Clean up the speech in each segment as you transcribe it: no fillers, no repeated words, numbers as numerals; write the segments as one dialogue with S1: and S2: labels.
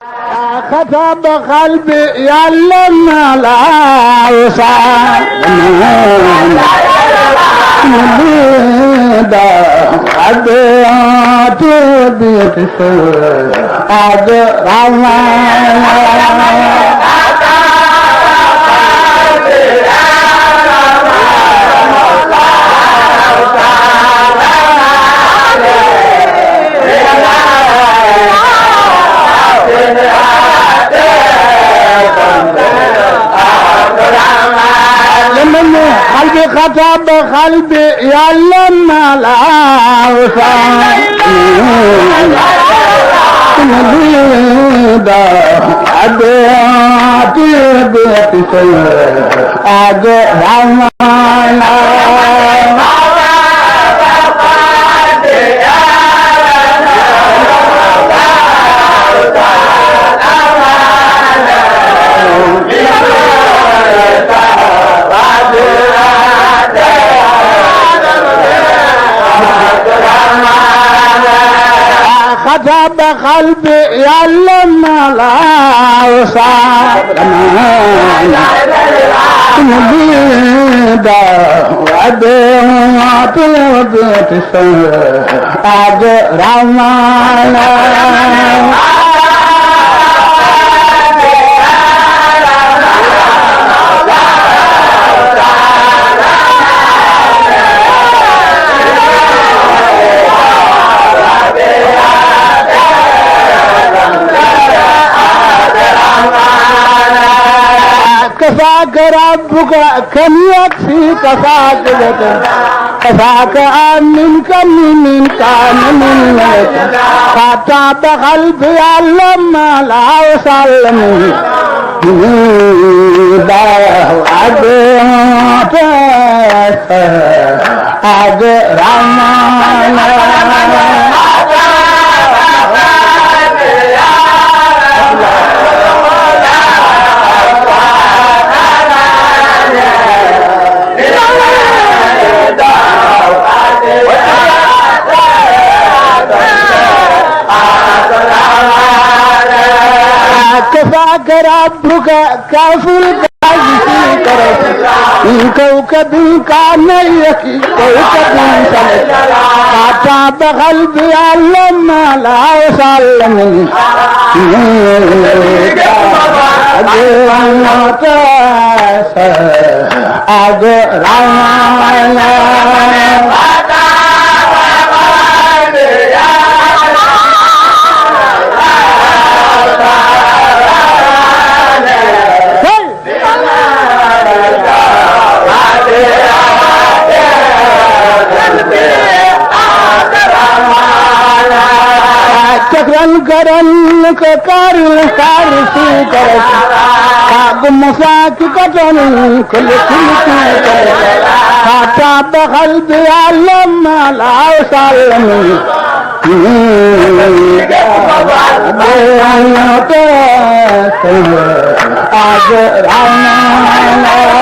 S1: كتب قلبي يعلمنا لا يسعى مبيدا عديات بيتسوى أجرما قلبي خطب قلبي يعلمنا لا وفاء نبيدا عدياتي بيتسوى أجرما خطب قلبي يعلمنا لا وصار نبيدا وعديات بيتسوى أجرما كفاك ربك كم يكفي كفاك لك كفاك من كم من كان من لك خطب قلبي علما لا وسلم داه عديات أجرما كفاك ربك كافل في كوكب كان يكي كوكب سلك خطب قلبي علما لا يسلم करन के कर सी कर काग मसाक कटन खुल खुल कर खाता बखल बियालम ला सलम आज राना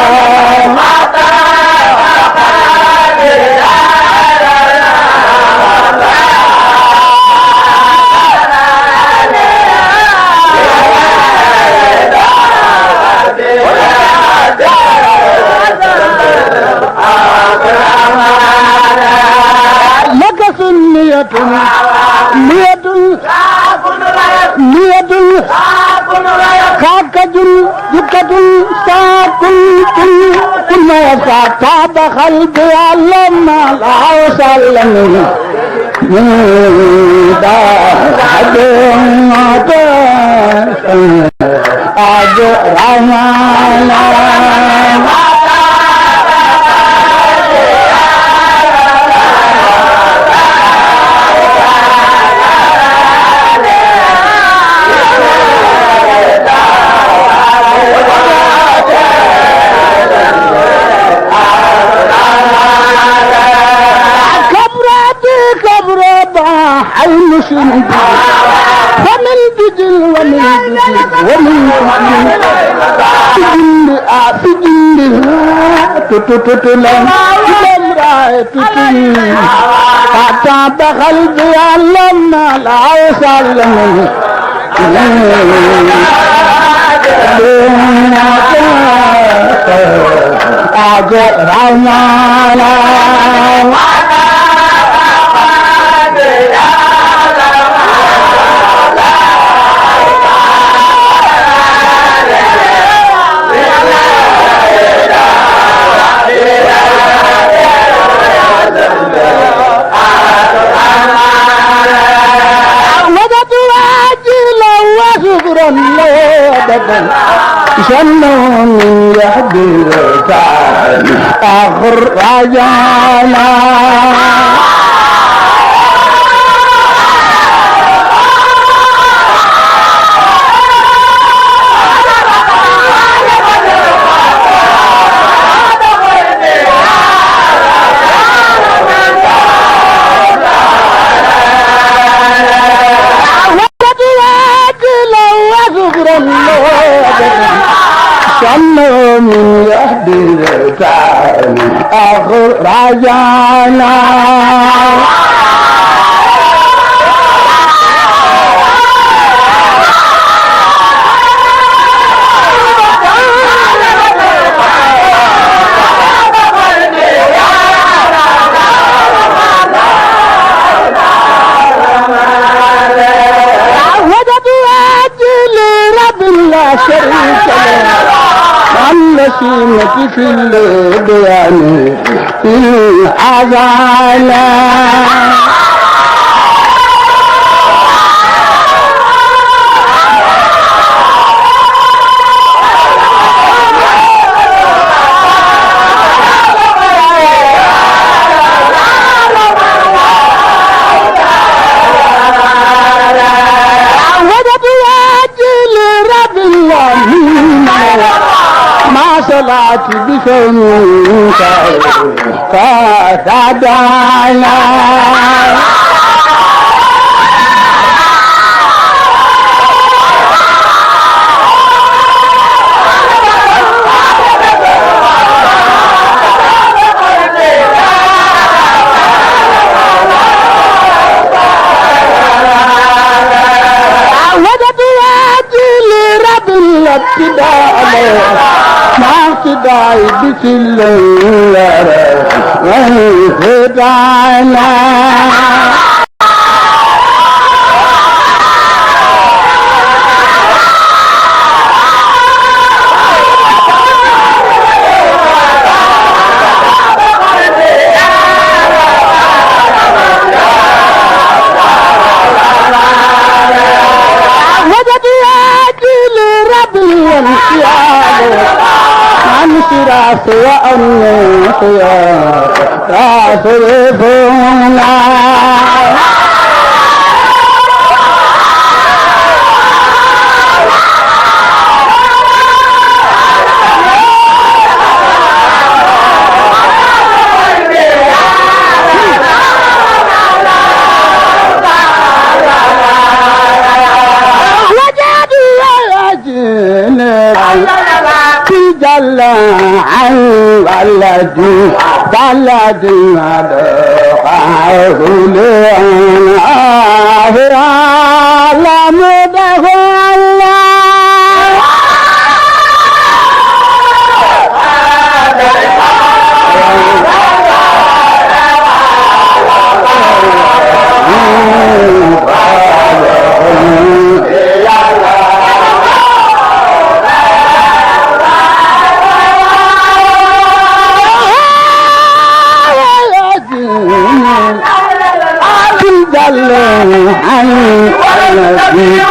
S1: خطب قلبي علما لا وسلم أجرما المسلم فمن بدل ومن بدل ومن بدل خطب قلبي علمنا لا يسلم جنون يهديك آخر رجانا جنون يهديك آخر رجانا شريك له والنسيمة في البيان في الأذان صلاتي بفمك فتدعنا وجدت وادي لرب الابتداء ما ابتدائي بسل الله والهدانا وجدت ياتي لرب الانسياب عن شراف وأنوث يا راسلنا جل عن الذي بلد مدقعه لأنه عالمده جل عن الذي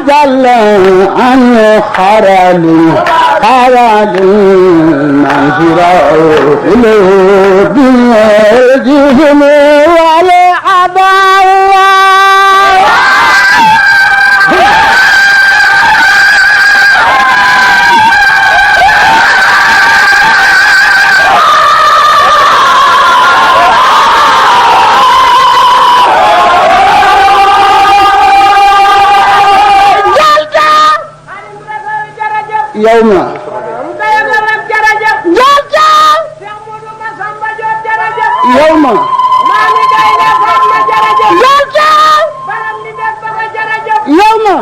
S1: جل عن خرال منزله بالجسم والعقل yow ma yow ma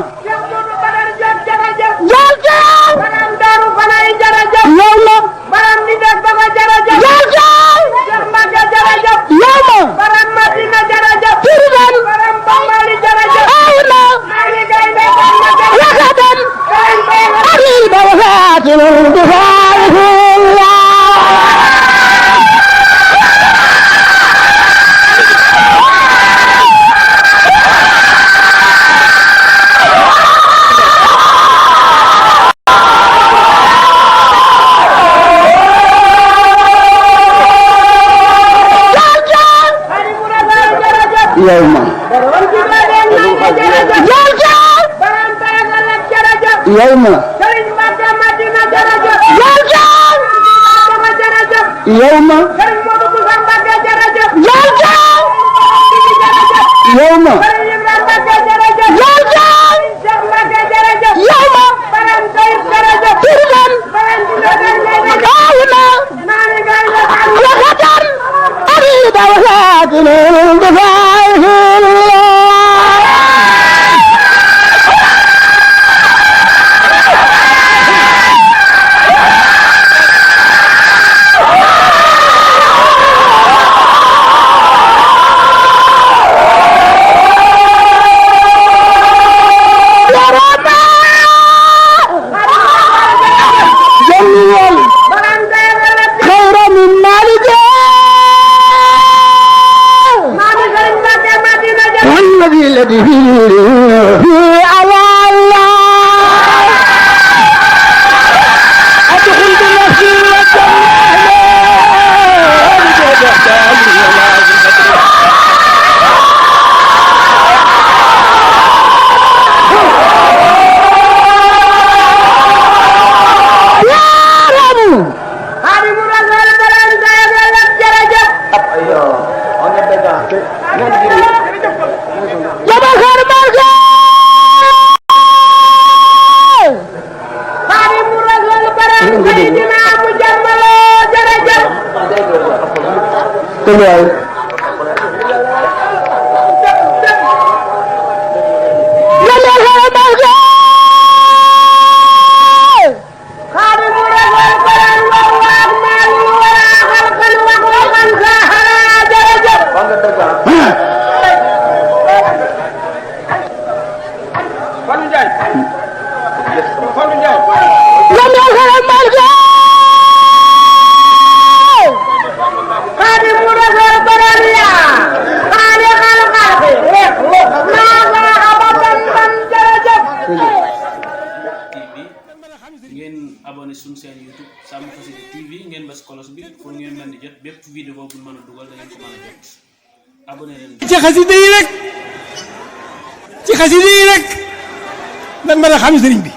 S1: yow ma Yawma Yawma Yawma Yawma الذي في على الله أدخل بنفسي
S2: abonné suñu chaîne YouTube Sam Khassida TV ngeen bës cloche bi pour ngeen mën di jot bépp vidéo bu mën a dugal da ngeen ko mën a jot abonné leen
S3: ci xasida yi rek nan mën a xam sëriñ bi